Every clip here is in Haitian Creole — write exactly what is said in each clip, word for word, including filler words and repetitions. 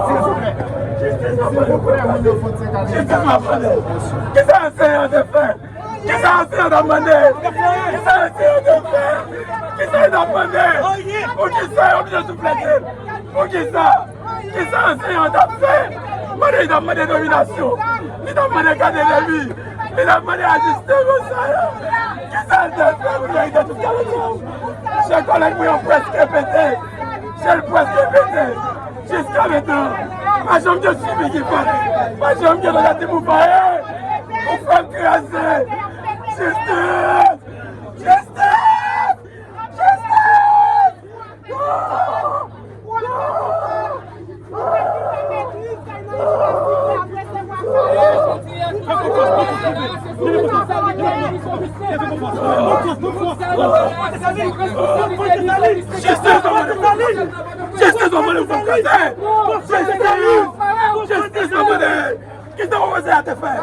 Silvouplè. Silvouplè, Wilford Saint Callier. Jistis w ap mande. Kisa ansèyan an te fè? Kisa ansèyan an t ap mande? Kisa ansèyan an te fè? Kisa l t ap mande? Poukisa yo oblije souflete? Poukisa? Kisa ansèyan an t ap fè? Mande, li t ap mande dominasyon. Li t ap mande gade de li. Li t ap mande ajisteman sa yo. Kisa l te fè pou verite tout kalite? Chè kòlèg mwen yo prèske pete. Chè l prèske pete. Jiska mentnan, pa janm gen swivi ki fèt. Pa janm gen tantativ pou fè. Pou fè l kraze. Jistis! Jistis! Jistis! Jistis, nou mande pou Saline! Jistis, nou mande pou Saline! Jistis, nou mande! Kisa Wilford Saint Callier te fè?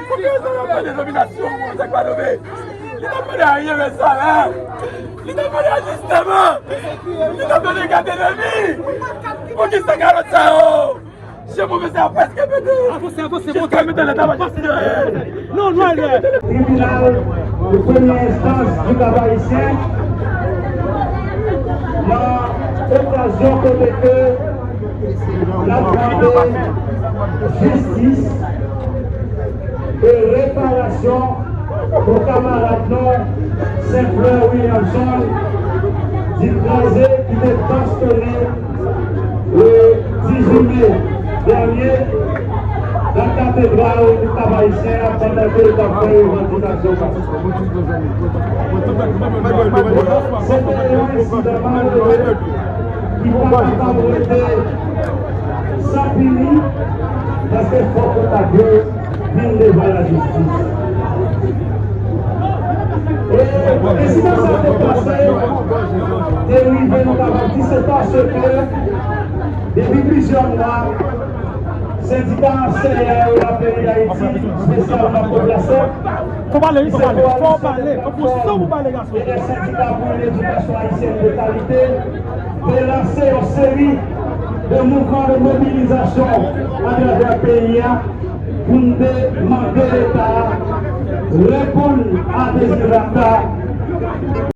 Poukisa yo mande nominasyon pou Wilford Saint Callier? Li pa mande anyen, men sa la. Li pa mande ajisteman. Li pa mande gade de li. Poukisa kalòt sa yo? Je move sa prèske pete. Avanse, avanse, monte. Jiska mentnan, lè travay. Non, non, non. Tribinal de premyè enstans di Kap Ayisyen, nan okazyon kote ke n ap mande jistis e reparasyon pou kamarad nou, Saint Fleur Williamson, di kraze ki te bastonnen le dizuit me dènye nan katedral Kap Ayisyen an pandan ke l t ap fè revandikasyon pa. Se te yon ensidan malere ki pa kapab rete san pini, paske fòk kontak yo vin devan lajistis. E ensidan sa te pase, te rive, nou kapab di, se paske depi plizyè mwa, sendika ansèyan yo nan peyi Dayiti, espesyalman Pòtoprens, Fò pale, wi, fò pale. Fò pale. Fò pran san pou pale, gason. E lè sendika pou yon edikasyon ayisyèn de kalite te lanse yon seri de mouvman de mobilizasyon atravè peyi a pou n te mande Leta a reponn a dezirata